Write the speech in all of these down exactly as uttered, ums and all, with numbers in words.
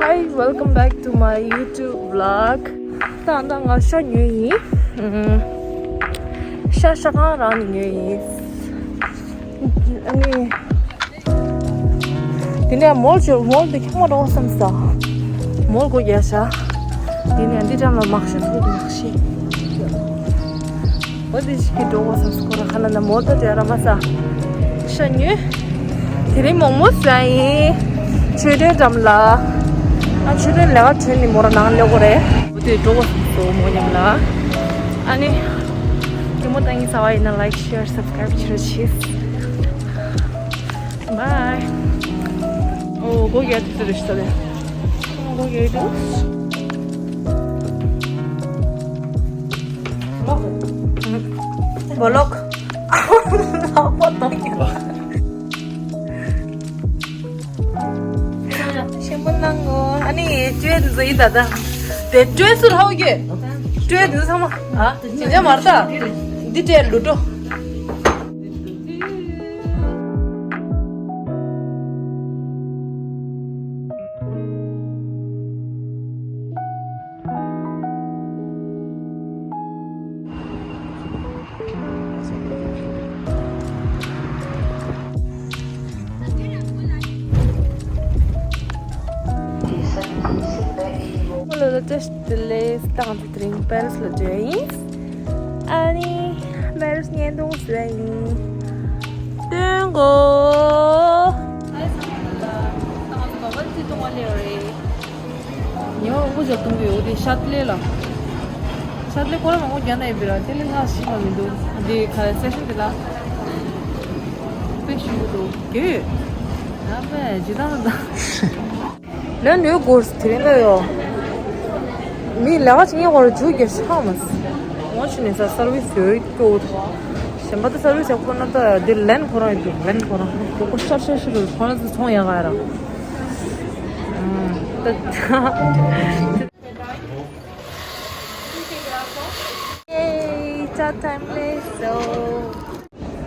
Hi, welcome back to my YouTube vlog. ད་ད་ང་ཤ་ཉོས་ཡིན། ཨམ། ཤ་ཤ་ཁང་རང་ནས་ཉོས་ཡིན། ཨ་ནི། དེ་ནས་མོལ་ཆོ་མོལ་དུ་ཁྱོད་མ་འགྲོ་བསམ་ས། མོལ་གོ་རྒྱ་ཤ། དེ་ནས་འདི་འགྲམ་ལ་མག་ཤ་ཚོ་དུ་མག་ཤ། འོ་དེ་ཞིག་གི་འགྲོ་བསམ་ས་ཁོ་ར་ཁ་ན་ན་མོལ་དུ་དེ་ར་མ་ས། ཤ་ཉོས། དེ་རིང་མོག་མོག་བཟོས་ཡིན། ཆོས་སྒྲོན་འགྲམ་ལ། ཨ་ཆོས་སྒྲོན་ལས་ཀ་བྱོན་ནི་མོ་ར་ནང་ལེགས་གོ་རེད། འོ་དེ་འགྲོ་བསམ་ས་མོ་མཉམ་ལ། ཨ་ནི། ཉིན་མོ་ད་ངི་ཚ་བ་ཡིན་ན་like, share, subscribe བྱེད་རོགས་གྱིས། Bye. ཨོ་གོ་ཡ་དུ་རེ་ཤ་ལེ། ཨོ་གོ་ཡ་དུ། Vlog. Vlog. ལག་པ་གཏོང་ཡ། ཞིམ་པོ་གནང་ངོ་། ཨ་ནི་སྤྲོས་འདི་ཚོ་ཡིན་ད་ད། དེ་སྤྲོས་སུ་ལྷག་གི། སྤྲོས་འདི་ཚོ་ཚང་མ། ཨ། ཅི་འདྲ་མར་ད། འདི་སྤྲས་ལུ་འགྲོ། ལོ་ལ་བཀྲ་ཤིས་བདེ་ལེགས། ཏང་དེ་དེ་རིང་པེ་རིས་ལ་འགྲོ་ཡིན། ཨ་ནི་པེ་རིས་བརྙན་ཐུང་བཟོས་ཡིན། སྟོན་གོ། ཉོ་འུ་ཅག་གཏོང་གི་ཡོད་དེ་ཤ་ཏི་ལེ་ལ། ཤ་ཏི་ལེ་ཁོ་རང་མང་པོ་རྒྱ་ནས་ཡིན་པའི་ར་ཏི་ལེ་ལ་ཤི་བ་མི་འདུག་འདི་ཁ་སེ་ཤན་དེ་ལ། དཔེ་ཞུ་གི་འདུག་གི། ཡ་པེ་ཇི་ལྟར་ད། ལན་ལོས་དགོས་དེ་རིང་ད་ཡོ། མི་ལས་ཀ་བྱེད་མཁན་ཁོ་ར་འཇུ་རྒྱ་ཤ་མ་སི། ངོ་ཆུ་ནས་ས་སར་བིས་ཡོད་སྐྱོ། གཞན་པ་ད་སར་བིས་ཡག་པོ་ན་ད་འདི་ལན་ཁོ་རང་ཡོད་འདུག་ལན་ཁོ་རང་ཁོ་ཁོ་ཤར་ཤར་ཤར་ཁོ་རང་ཚོ་ཚོང་ཡག་ག་ར། ད། ཡེ། ཅ་ཐམ་ལེ་སོ།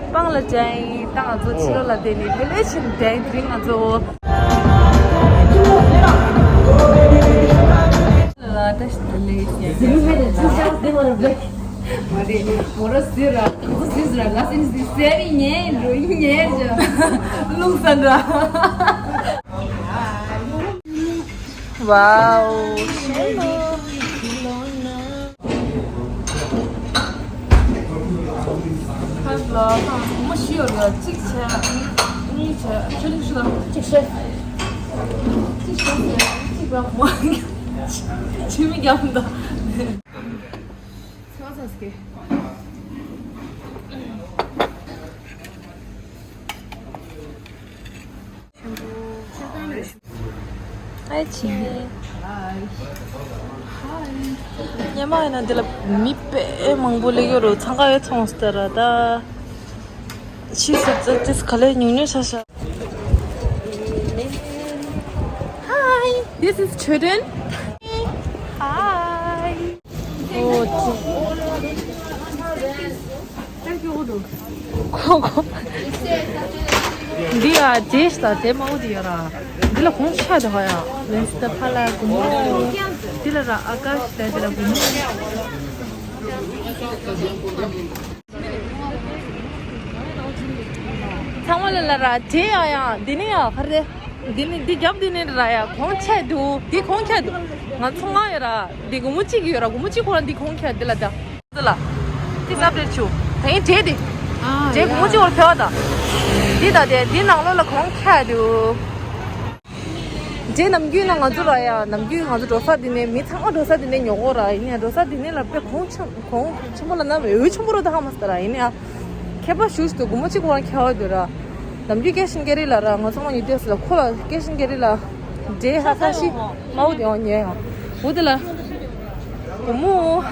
སྤང་ལ་ཅན་ད་ང་ཚོ་ཕྱི་ལོགས་ལ་བསྡད་ནས་ལེ་ལེ་ཕྱིན་དེ་དེ་རིང་ང་ཚོ། ལ་ད་ལེ་ཡེ། མ་རེད། མོ་ར་ཟེར་ར་ཁོ་ཟེར་ཟེར་ར་ལ་སེམས་ཟེར་ཟེར་ཡིན་ཉན་འགྲོ་ཡིན་ཉན་ཞག་ལུག་ས་འདྲ། Wow, ཤེས་ལོ། ཁ་ལ་ཁ་མོ་ཤི་ཡོད་ལ་གཅིག་བྱས། གཉིས་བྱས། ཆུ་ལུག་ཤི་ལ་གཅིག་བྱས། གཅིག་བྱས་གཅིག་ལ་མོ་ཆུ་མི་རྒྱབ་འདུག་ཚ་ཚ་སྐེ། ཨའི་ཆི། ཉི་མ་ཡིན་ན་འདི་ལ་མི་དཔེ་མང་པོ་སླེབས་ཡོད་རེད། འཚང་ཁ་ཡོད་ཚོང་ཟེར་ར་ད། ཕྱིས་སུ་ཙི་ཙི་ག་ལེ་ཉུང་ཉུང་ཤ་ཤ། Hi, this is Children. Hi. ཨོ་ཙི། Thank you. ཁོ་ཁོ། འདི་ཡ་ཇེས་དང་དེ་མང་པོ་འདི་ཡ་ར། འདི་ལ་གོང་ཆ་དེ་ཧ་ཡ། ལེན་སི་ད་ཕ་ལ་གུ་མོ། འདི་ལ་ར་ཨ་ཀ་ཤི་ད་འདི་ལ་གུ་མོ། ཚང་མ་ལ་ལ་ར་དེ་ཡ་ཡ་འདི་ནི་ཡ་ཧ་རེ། འདི་ནི་འདི་རྒྱབ་འདི་ནི་ར་ཡ་གོང་ཆེ་འདུག་འདི་གོང་ཆེ་འདུག་ང་ཚོ་ང་ཡོད་ར་འདི་གུ་མོ་གཅིག་ཡོད་ར་གུ་མོ་གཅིག་ཁོ་ར་འདི་གོང་ཆེ་འདི་ལ་ད་འདི་ལ་འདི་ཟབ་རེད་ཆུ་ད་ཡིན་དྲེ་འདི་དྲེ་གུ་མོ་གཅིག་བོར་ཕེ་བ་ད་འདི་ད་དེ་འདི་ནང་ལོགས་ལ་གོང་ཆེ་འདུག་རྗེ་ནམ་རྒྱུན་ན་ང་ཚོ་ར་ཡ་ནམ་རྒྱུན་ང་ཚོ་འགྲོ་ས་འདི་ནས་མི་ཚང་མ་འགྲོ་ས་འདི་ནས་ཉོ་གོ་ར་ཡིན་ཡ་འགྲོ་ས་འདི་ནས་ལ་དཔེ་གོང་ཆེ་གོང་ཆེན་པོ་ལ་ན་འོས་ཆེན་པོ་རོ་ད་ཧ་མ་སི་ད་ར་ཡིན་ཡ་ཁྱད་པར་ཞུ་སི་འདུག་གུ་མོ་གཅིག་གོ་ར་ཁྱ་བ་འདུག་ར་ནམ་རྒྱུན་ཀེ་ཤིན་ཀེ་རི་ལ་ར་ང་ཚོ་ང་ཉི་དུས་ལ་ཁོ་ལ་ཀེ་ཤིན་ཀེ་རི་ལ་འདྲེ་ཧ་ཁ་ཤི་མའུ་དེ་ཡང་ཉོས་ཡ་འུ་དེ་ལ་གུ་མོ།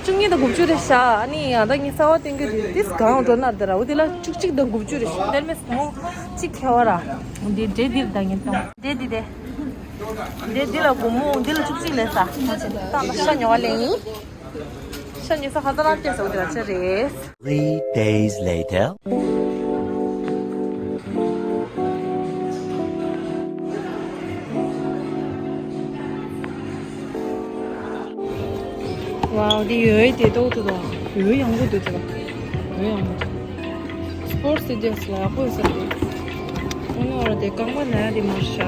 བཅུ་གཉིས་དང་དགུ་བཅུ་རེད་ཤག་ཨ་ནི་ཡང་ད་ངས་གསར་བ་བསྟན་གྱི་རེད། ཏིས་གང་འགྲོ་ན་རེད་ད་ར། འོ་དེ་ལ་བཅུ་གཅིག་དང་དགུ་བཅུ་རེད་ཤག་དེར་མེད་སྨོ་གཅིག་ཁྱེར་བ་ར། འདི་འདྲེ་འདི་ལ་ད་ངས་ད་འདྲེ་འདི་དེ། འདྲེ་འདི་ལ་སྒོར་མོ་འདི་ལ་བཅུ་གཅིག་ལེན་ས། ད་ད་ཤ་ཉོ་བ་ལེན་ཡིན། ཤ་ཉོ་ས་ཧ་ད་རང་སྟེར་ས་འོ་དེ་ར་ཆ་རེད། Three days later. ཝའོ། འདི་ཡོད་དེ་ཏོག་ཏོ་དང་། ཡོད་ཡང་པོ་འདུག་ཏོ། ཡོད་ཡང་པོ་འདུག་སི་པོར་ཊི་སི་དེ་ལ་ཡག་པོ་ཡོད་ས་རེད། ཨོ་ནོ་ར་དེ་རྐང་པ་ན་ཡ་དེ་མར་བཞག་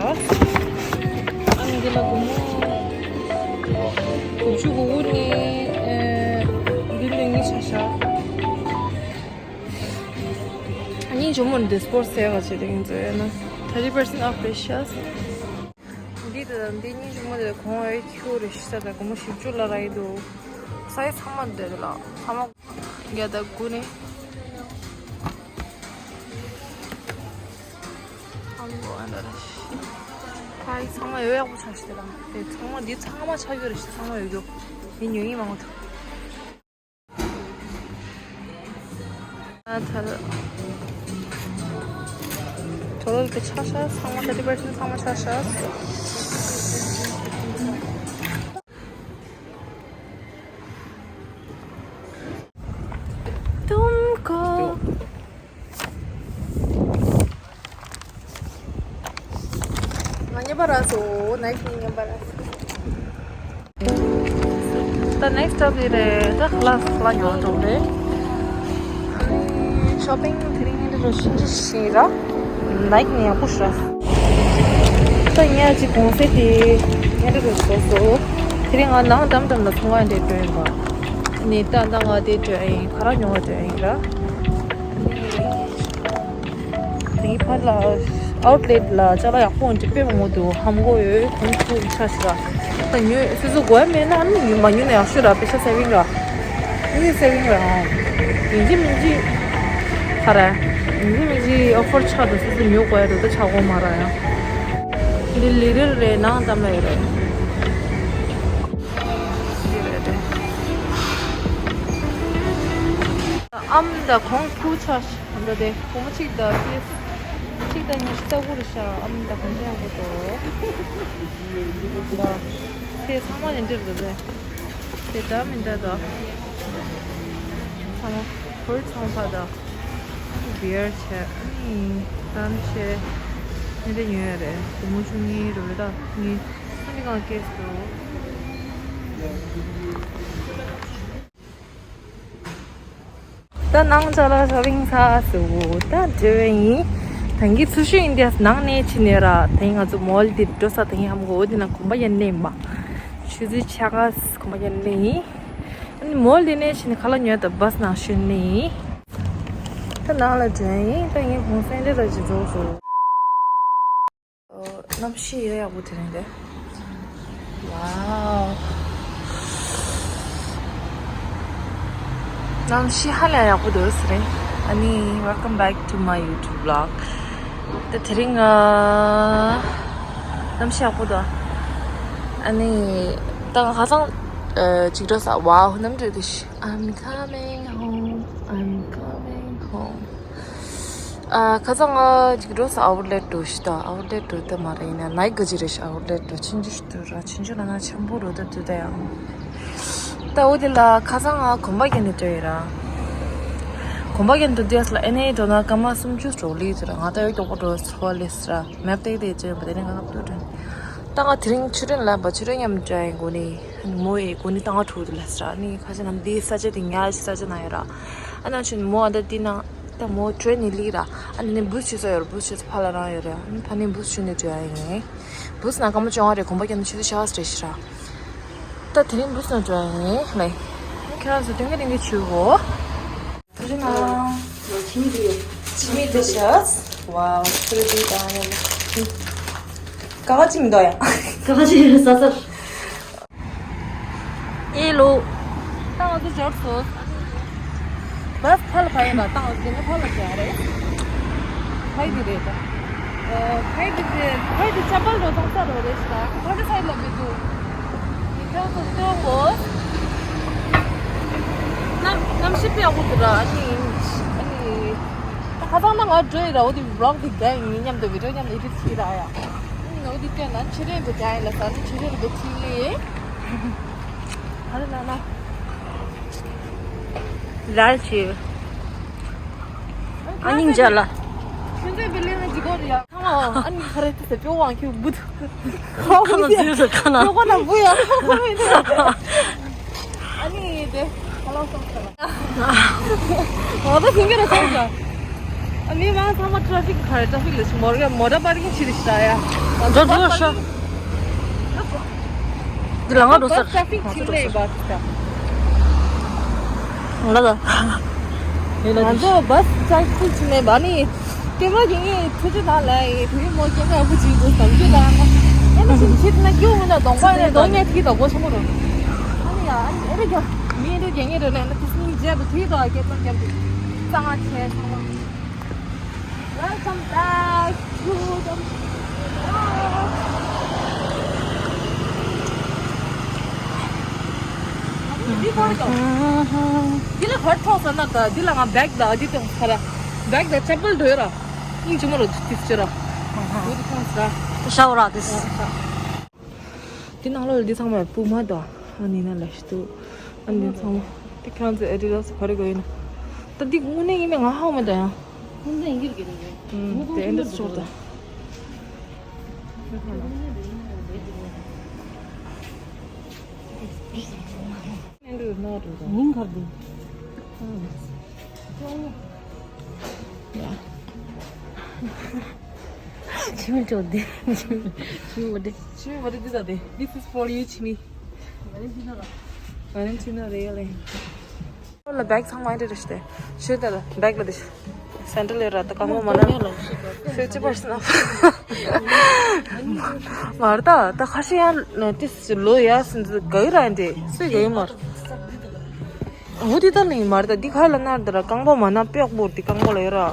ཨ་ནི་འདི་ལ་སྒོར་མོ་དགུ་བཅུ་གོ་དགུ་ནས་ཨེ་འདི་ལོ་གཉིས་ཆ་བཞག་ཨ་ནི་ཇོ་མོ་འདི་སི་པོར་ཊི་སི་ཟེར་བ་བྱས་དེ་ཡིན་ཚོད་ཡོད་ན། thirty percent off རེད་ཤག་འདི་དང་འདི་གཉིས་ཆུང་མ་དེ་གོང་ཨེ་ཁྱུ་རེ་ཤི་ས་དང་སྒོར་མོ་བཞི་བཅུ་ལ་ར་ཡི་འདུག་སའི་ཚང་མ་འདི་ལ་ཚང་མ་བརྒྱ་དང་དགུ་ནས། ཨ་ལོ་ཨ་ལ་ར་ཤི། ཕའི་ཚང་མ་ཡོད་ཡག་པོ་ཆགས་ཤི་དེ་ལ་དེ་ཚང་མ་འདི་ཚང་མ་ཆགས་ཡོད་རེ་ཤི། ཚང་མ་ཡོད་རྒྱུ་འདི་ཉོ་ཡིན་མང་པོ་ཐུག་ཨ་ཐར། ཁྲོ་ལོ་གི་ཆ་ཤ་ཚང་མ་thirty percent ཚང་མ་ཆ་ཤ། ཏུམ་ཀོ། ང་ཉན་པ་ར་སོ། ནའི་ཀི་ཉན་པ་ར་སོ། ད་next stop དེ་རེད། ད་ཁ་ལག་ཁ་ལག་ཉོ་འགྲོ་རེད། ཨ་ནི་shopping དེ་རིང་ངས་འདི་རུ་ཤིན་ཅི་ཤིན་ར། ནའི་ཀི་ནས་ཡག་པོ་ཤི་ར། ད་ངས་ཅིག་གོང་ཚད་དེ་ངས་འདི་རུ་བཟོ་སོ། དེ་རིང་ང་ནང་འགྲམ་འགྲམ་ལ་ཚོང་ཁང་འདྲ་འགྲོ་ཡིན་པ། ནི་ད་ད་ང་དེ་འགྲོ་ཡིན། ཁ་ར་ཉོ་བ་འགྲོ་ཡིན་ར། དེའི་ཕར་ལ་outlet ལ་ཅ་ལག་ཡག་པོ་འདྲ་དཔེ་མང་པོ་འདུག་ཧམ་གོ་ཡོད། ཁོང་ཚོ་ཆ་ཞིག་ལ་ད་ཉོས། སོ་སོ་དགོས་མེད་ན་ཨ་ནི་ཉོས་མ་ཉོས་ན་ཡག་ཤོས་ར། པེ་ཤ་saving ར། ཨ་ནི་saving ར། ཡིན་གཅིག་མིན་གཅིག་ག་རེ། ཡིན་གཅིག་མིན་གཅིག་offer ཆགས་འདུག་སོ་སོ་ཉོ་དགོས་ཡ་འདུག་ད་ཆགས་གོ་མ་ར་ཡ། འདི་ལི་རིལ་རེད། ནང་ཙམ་ལ་ཡོད་རེད། འདི་རེད་དེ། ཨམ་ད་གོང་ཁྱུ་ཆ་ཤ་འདི་དེ་སྒོར་མོ་གཅིག་དང་ཕིས་གཅིག་དང་ཉི་ཤུ་རྩ་དགུ་རེད་ཤག་ཨམ་ད་གོང་ཆ་ཡག་པོ་འདུག་ད་དེ་ཚང་མ་ནས་འདིར་འདུག་དེ། དེ་ད་མི་འདྲ་ད། ཚང་མ་བོད་ཚོང་པ་ད། བི་ཡར་བྱས། ཨ་ནི་ཏམ་བྱས། ནི་དེ་ཉོས་ཡ་རེད། སྒོར་མོ་བཅུ་གཉིས་རེད་ད། ངས་ཨ་ནི་གང་སྐྱེས་སོ། ད་ནང་ཅ་ལག་shopping ཚར་སོང་། ད་འགྲོ་བ་ཡིན། ད་གིན་ཚུར་ཤོག་ཡིན་དེ་ནང་ནས་ཕྱིན་ནས་ར། ད་ཡིན་ང་ཚོ་མོལ་དེ་འགྲོ་ས། ད་ཡིན་ཧམ་གོ་འོ་དེ་ན་གོམ་པ་ཡན་ནས་མ། ཆུ་ཚོད་ཆ་ག་གོམ་པ་ཡན་ནས་ཡིན། ཨ་ནི་མོལ་དེ་ནས་ཕྱིན་ནས་ཁ་ལག་ཉོས། ད་བྷས་ནང་ཤོད་ནས་ཡིན། ད་ནང་ལ་འགྲོ་ཡིན། ད་ཡིན་གོང་སེང་འདྲ་ད་ཅི་རྫོགས་སོང་། གནམ་གཤིས་ཡ་ཡག་པོ་དེ་རིང་རེད། ཝའོ། གནམ་གཤིས་ཧ་ལས་ཡག་པོ་འདུག་ཟེར་རེད། ཨ་ནི་welcome back to my YouTube vlog. ད་དེ་རིང་ང་གནམ་གཤིས་ཡག་པོ་འདུག་ཨ་ནི་ད་ང་ཁ་སང་ཅིག་འགྲོ་ས། ཝའོ། གནམ་གྲུ་དེ་ཤི། I'm coming home, I'm coming home. ཨ། ཁ་སང་ང་ཅིག་འགྲོ་ས། outlet འགྲོ་ཤི་ད། outlet འགྲོ་ད་མ་རེད། ཡིན་ན་ནའི་ག་ཅི་རེད་ཤི། outlet འགྲོ། ཆུང་ཆུང་ཞིག་འདུག་ར། ཆུང་ཆུང་ལ་ན་ཆེན་པོ་རོ་ད་འདུག་ད་ཡང་། ད་འོ་དེ་ལ་ཁ་སང་ང་གོམ་པ་རྒྱག་ནས་འགྲོ་ཡི་ར། གོམ་པ་རྒྱག་ནས་འགྲོ་དུས་ལ་ཨེ་ནས་འགྲོ་ན་སྐར་མ་སུམ་ཅུ་འགྲོ་ལི་ཟེར། ང་ད་ཡོད་མགྱོགས་པོ་འགྲོ་ཚོ་ལེ་ཟེར། མེབ་ཏེ་དེ་ཅན་པ་དེ་ནས་ང་ཁ་ཐུག་འགྲོ། ད་ང་དེ་རིང་ཆུ་ཀྲེན་ལ་བ། ཆུ་ཀྲེན་མཉམ་འགྲོ་ཡིན། གོ་ནི་མོ་ཡི་གོ་ནི་ད་ང་ཐུག་དུ་ལ་ཟེར། ནི་ཁ་ཆེ་ནམ་དེ་ས་ཆ་དེ་ཉལ་ས་ཆ་ན་ཡོད་ར། ཨ་ན་ཆུན་མོ་ཨ་ད་དེ་ན་ད་མོ་ཀྲེན་ནི་ལི་ར། ཨ་ནི་ནི་བུས་ཆུ་ས་ཡོད་ར། བུས་ཆུ་ས་ཕ་ལ་རང་ཡོད་ར། ཨ་ནི་ཕ་ནི་བུས་ཆུ་ནི་འགྲོ་ཡ་ཡིན། བུས་ན་སྐར་མ་བཅོ་ལྔ་རེད། གོམ་པ་རྒྱག་ན་ཆུ་ཚོད་ཤ་སྟྲེ་ཤི་ར། ད་དེ་རིང་བུས་ན་འགྲོ་ཡ་ཡིན་ལེ། ཁྱེད་རང་ཚོ་དོན་གྱི་དོན་གྱི་ཆུ་བོ། ཐུགས་རྗེ་གནང་། ཕྱི་མིག་དེ་ཡོད། ཕྱི་མིག་དེ་ཤ། ཝའོ། ཐུགས་རྗེ་གནང་། ཀ་བ་ཅི་མི་འདུག་ཡ། ཀ་བ་ཅི་ཡོད་ས་སར། ཨེ་ལོ། ད་ང་ཚོ་འབྱོར་སོང་། བས་ཕ་ལ་ཕ་ཡིན་ལ་ད་ང་ཚོ་དེ་ནས་ཕ་ལ་འབྱོར་རེད། ཕ་ཡི་དེ་རེད་ད། ཨ། ཕ་ཡི་དེ་དེ་ཕ་ཡི་དེ་ཅམ་པལ་རོ་ཐོང་ས་རོ་རེད་ཤི་ད། ཕ་གི་ས་ཡི་ལ་མི་འདུག་ཡིན་ཀྱང་ཚོ་སྟོན་གོ། གནམ་གནམ་གཤིས་དཔེ་ཡག་པོ་འདུག་ར། ཨ་ནི་ཨ་ནི། ད་ཁ་སང་ན་ང་འགྲོ་ཡི་ར། འོ་དེ་vlog དེ་རྒྱ་ཡིན། ངེད་མཉམ་དུ་video མཉམ་དུ་edit བྱེད་ར་ཡ། ཨ་ནི་འོ་དེ་སྐྱོན་ན་ཆུ་རེད་འདུག་རྒྱ་ཡིན་ལ་ས། ཨ་ནི་ཆུ་རེད་འདུག་ཐིག་ལེ། ཨ་ནི་ན་ན། རལ་ཆེ། ཨ་ནི་འཇལ་ལ། ཁྱོད་ཚོའི་བི་ལི་ན་ཇི་གོ་རེད་ཡ། ཨ་ནི་ཁ་རེད་དེ་ཟེར་ཕྱོགས་དབང་ཁྱོད་བུད། ཁ་ན་ཟིན་ཟེར་ཁ་ན། ཁྱོད་ཁོ་ན་བུ་ཡ། ཁོ་མི་འདུག་ཨ་ནི་དེ་ཁ་ལག་སོང་ཟེར་ལ། ང་ད་སེང་གེ་ར་སོང་ཟེར། ཨ་ནི་མ་ཚང་མ་ཊ་ཕིག་ག་རེ། ཊ་ཕིག་ལ་ཞིག་མོར་ག་མོ་ཊ་པར་ཀིང་བྱེད་རེད་ཤག་ཡ། འགྲོ་འགྲོ་ཤག་འདི་ལ་ང་འགྲོ་ས། ཊ་ཕིག་ཕྱིན་ནས་བ་ཤག་ང་ལ་ང་ཚོ་བ་སི་ཊ་ཕིག་ཕྱིན་ནས་བ་ནི། སྐྱེ་བ་ཡིན་ངེས་ཐུགས་རྗེ་དང་ལ་ཡི་དུས་མོ་སྐྱེ་བ་བུ་གཅིག་དུ་བསམ་རྒྱུ་དང་། ཨེ་ནི་ཕྱིན་ཕྱིན་ན་སྐྱོ་ངོ་ན་གདོང་པ་ནས་གདོང་ངས་ཐིག་དོག་པོ་ཆེན་པོ་རུ། ཨ་ནི་ཡ་ཨ་ནི་ཨེ་རེ་རྒྱ་མི་ཨེ་རེ་རྒྱ་ངེས་རེ་ལས་ན་དེ་སྙིང་རྗེ་དུ་དུས་དོག་སྐད་ཙམ་རྒྱབ་དུས་གཙང་ང་ཆེ་ཚང་མ། Welcome back to the འདི་ལ་བར་ཐོག་ཟེར་ན་ད་འདི་ལ་ང་བེག་དང་འདི་དང་ཁ་ར་བེག་དང་ཅེ་པལ་འགྲོ་ཡོད་ར། སྙིང་རྗེ་མོ་རོ་དུས་ཅེ་ར། འོ་དེ་ཁོང་ཟ། ཤ་བ་ར་དེ། འདི་ནང་ལོགས་ལ་འདི་ཚང་མ་སྤུ་མ་དང་ཨ་ནི་ན་ལ་ཞིག་འདུག་ཨ་ནི་ཚང་མ་དེ་ཁྱེད་རང་ཚོ་ཨེ་ཌི་ཌ་སི་ག་རེ་གོ་ཡིན་ན། ད་འདི་དངོས་གནས་ཡིན་མིན་ང་ཧ་གོ་མེད་ད་ཡང་། དེ་ཨེ་འདྲ་ཚོར་ད། ཨེ་འདྲ་ན་འགྲོ་ད། ཉིན་གར་འདུག་ཡ། ཆི་མི་འགྲོ་དེ། ཆི་མི་མ་དེ། ཆི་མི་མ་དེ་འདི་ད་དེ། This is for you, Chini. Valentino, really. ལ་བེག་ཚང་མ་འདི་རེད་ཤི་དེ། ཤི་དེ་ལ་བེག་ལ་དེ་ཤི། སེན་ཌལ་ལ་ར་ད་གང་མོ་མ་ན། ཕིབ་ཊི་པར་སེན་ཊི་ཨོཕ། མར་ད་ད་ཁ་ཤས་ཡང་ཏིས་ལོ་ཡ་སིན་ཛི་ག་ཡི་ར་འདི་སུས་ག་ཡི་མར། འོ་དེ་ད་ལིང་མར་ད་འདི་ཁ་ལ་ནར་ད་ར་རྐང་པ་མ་ན་པྱོག་པོར་འདི་རྐང་པ་ལ་ཡོད་ར།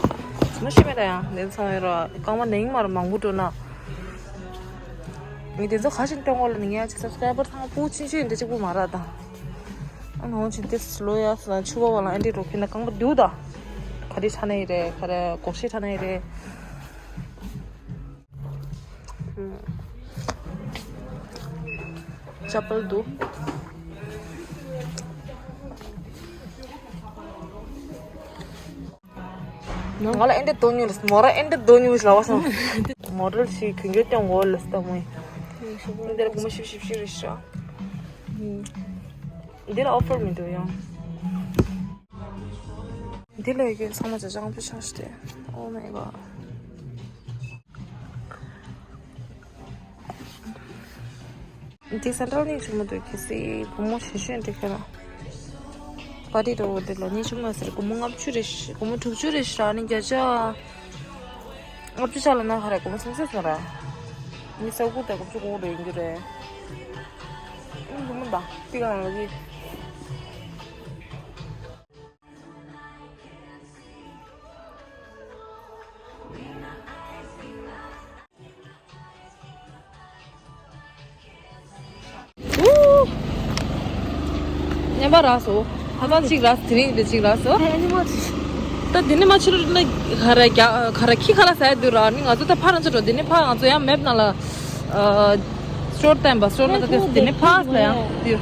མ་ཤི་མེད་ད་ཡང་དེ་ཚང་ཡོད་ར་རྐང་པ་ནིང་མར་མང་པོ་འགྲོ་ན། ངས་དེ་ཚོ་ཁ་ཤས་སྟོན་གོ་ལ་ནིང་ཡ་ཅི་སབ་སི་ཀ་རའི་བར་ཚང་པོ་ཆིན་ཆིན་འདི་གཅིག་པོ་མ་ར་ད། ཨ་ནི་འོང་ཆེན་ཏེ་སི་ལོ་ཡ་སི་ན་ཆུ་བ་བ་ལ་ཨན་ཏི་རོ་ཁི་ན་རྐང་པ་རྡེའུ་ད། ག་རེ་ཆ་ན་ཡི་རེད་ག་རེ་གོག་ཤེས་ཆ་ན་ཡི་རེད། ཅ་པལ་འདུག་ང་ལ་ཨེ་འདྲ་དོ་ཉུལ་མོ་ར་ཨེ་འདྲ་དོ་ཉུལ་ལ་བ་སོང་། མོ་རལ་ཞིག་གུན་གྱི་སྟེང་འོག་ལ་སྟ་མོ་ཡིན། འདིར་སྒོར་མོ་ཤིབ་ཤིབ་ཤིག་རེད་ཤག་འདི་ལ་ཨོ་ཕར་མི་འདུག་ཡང་། འདི་ལ་ཡོད་ཚང་མ་ཅ་ཅང་པོ་ཆགས་ཤི་ཏེ། Oh my god. འདི་སེན་ཊར་ནས་བྱུང་མ་འདུག་གལ་སྲིད་སྒོར་མོ་ཞེ་ཤོས་འདྲི་ཁ་ན། པ་ཏི་ཏོ་འདི་ལ་ཉིས་བཅུ་མ་ཟེར་སྒོར་མོ་ལྔ་བཅུ་རེ་ཞིག་སྒོར་མོ་དྲུག་ཅུ་རེ་ཞིག་རག་ནི་བརྒྱ་ཆ། ལྔ་བཅུ་ཆ་ལ་ན་ཁ་རེ་སྒོར་མོ་སུམ་ཅུ་སོང་ར། ཉི་ཤུ་རྩ་དགུ་དང་དགུ་བཅུ་གོ་དགུ་རེ་ཡིན་རྒྱུ་རེད། ཨང་སྒོར་མོ་དང་ཏི་ག་ལ་ལ་གི། ཨུ། ཉན་པ་རག་སོ། ཧ་ཅང་གཅིག་རག་སོ། དེ་རིང་དེ་གཅིག་རག་སོ། ཨ་ནི་མ་ཅིག་ད་དེ་ནི་མ་ཕྱི་རུ་ན་ག་ར་རྒྱ་ག་ར་ཁྱི་ཁ་ལ་ཟ་ཡ་འདུག་ར། ནི་ང་ཚོ་ད་ཕར་རང་ཚོ་འགྲོ། དེ་ནི་ཕར་ང་ཚོ་ཡང་མེབ་ནང་ལ་ཨ་སི་ཊོར་བསྟན་པ། སི་ཊོར་ནང་ད་དེ་དེ་ནི་ཕར་ལ་ཡང་འདིར་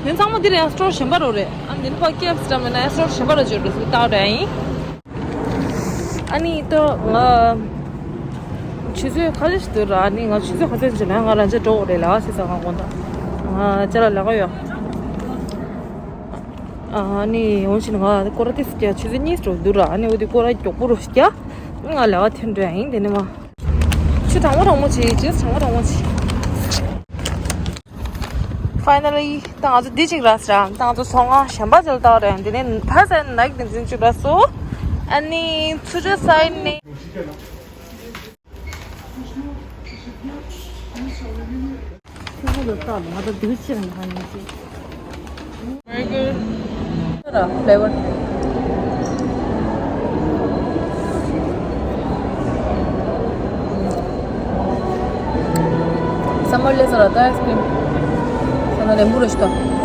ནི་ཚང་མ་འདིར་ཡང་སི་ཊོར་གཞན་པ་རོ་རེད། ཨ་ནི་དེ་ནི་ཕར་ཀེ་ཨེཕ་སི་འགྲམ་ལ་ན་ཡང་སི་ཊོར་གཞན་པ་རོ་འཇོག་རེད་ཟེར་ལྟ་བ་རེད་ཡིན། ཨ་ནི་ཏོ་ང་ཆུ་ཚོད་ཁ་ཤས་ཤིག་འདུག་ར། ཨ་ནི་ང་ཆུ་ཚོད་ཁ་ཤས་ཅིག་ལ་ང་རང་ཅག་འགྲོ་དགོས་རེད་ལ་ཟེར་ས་ང་དགོངས་དག་ང་ཅ་ལག་ལས་ཀ་ཡོད། ཨ་ནི་འོང་ཕྱིན་ང་སྐོར་ར་ཏིས་ཀྱ་ཆུ་ཚོད་གཉིས་འགྲོ་འདུག་ར། ཨ་ནི་འོ་དེ་སྐོར་ར་མགྱོགས་པོ་རུ་རྒྱ། ང་ལས་ཀ་ཐོན་འགྲོ་ཡ་ཡིན་དེ་ནི་མ། ཆུ་གྲང་མོ་གྲང་མོ་བྱེད་ཅེས་གྲང་མོ་གྲང་མོ་བྱེད། Finally ད་ང་ཚོ་འདི་གཅིག་རག་སོང་། ད་ང་ཚོ་ཚོང་ཁང་གཞན་པ་ཅིག་ལ་ལྟ་བ་རེད། འདི་ནས་ཕ་སའི་ནག་བདེ་འཛིན་གཅིག་རག་སོང་། ཨ་ནི་ཚུར་ར་སའི་ནས། ཁྱོད་ཚོ་ལ་ལྟ་ལ་ང་ད་འདུག་ཅི་རང་གང་ཡིན་ཅི། Very good. Flavor. Summer ལས་ས་ལ་ད་ice cream. ས་ན་ལེམ་བུ་རེ་ཞིག་ད།